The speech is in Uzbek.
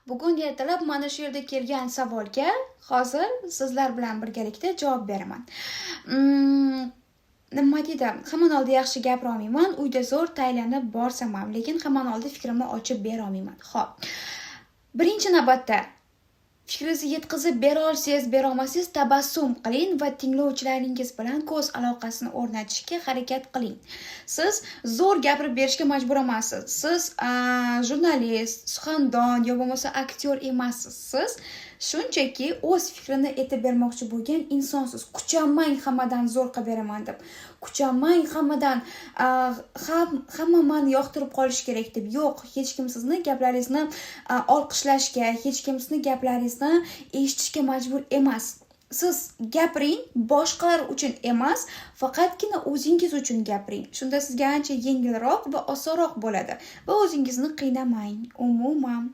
Bugun ertalab mana shu yerda kelgan savolga hozir sizlar bilan birgalikda javob beraman. Nima deydi? Hammani oldida yaxshi gapira olmayman, uyda zo'r tayyorlanib borsam ham, lekin hammani oldida fikrimni ochib bera olmayman. Xo'p. Birinchi navbatda fikringizni yetkazib bera olsangiz, bera olmasangiz, tabassum qiling va tinglovchilaringiz bilan ko'z aloqasini o'rnatishga harakat qiling. Siz zo'r gapirib berishga majbur emassiz. Siz jurnalist, suxandon yo bo'lmasa aktyor emassiz. Siz shunchaki o'z fikrini aytib bermoqchi bo'lgan insonsiz. Kuchanmang hammadan zo'r qilib beraman deb. Kuchanmang hammadan hamma mani yoqtirib qolishi kerak deb. Yo'q, hech kim sizni gaplaringizni olqishlashga, hech kim sizni gaplaringizni eshitishga majbur emas. Siz gapiring, boshqalar uchun emas, faqatgina o'zingiz uchun gapiring. Shunda sizga ancha yengilroq va osonroq bo'ladi va o'zingizni qiynamang umuman.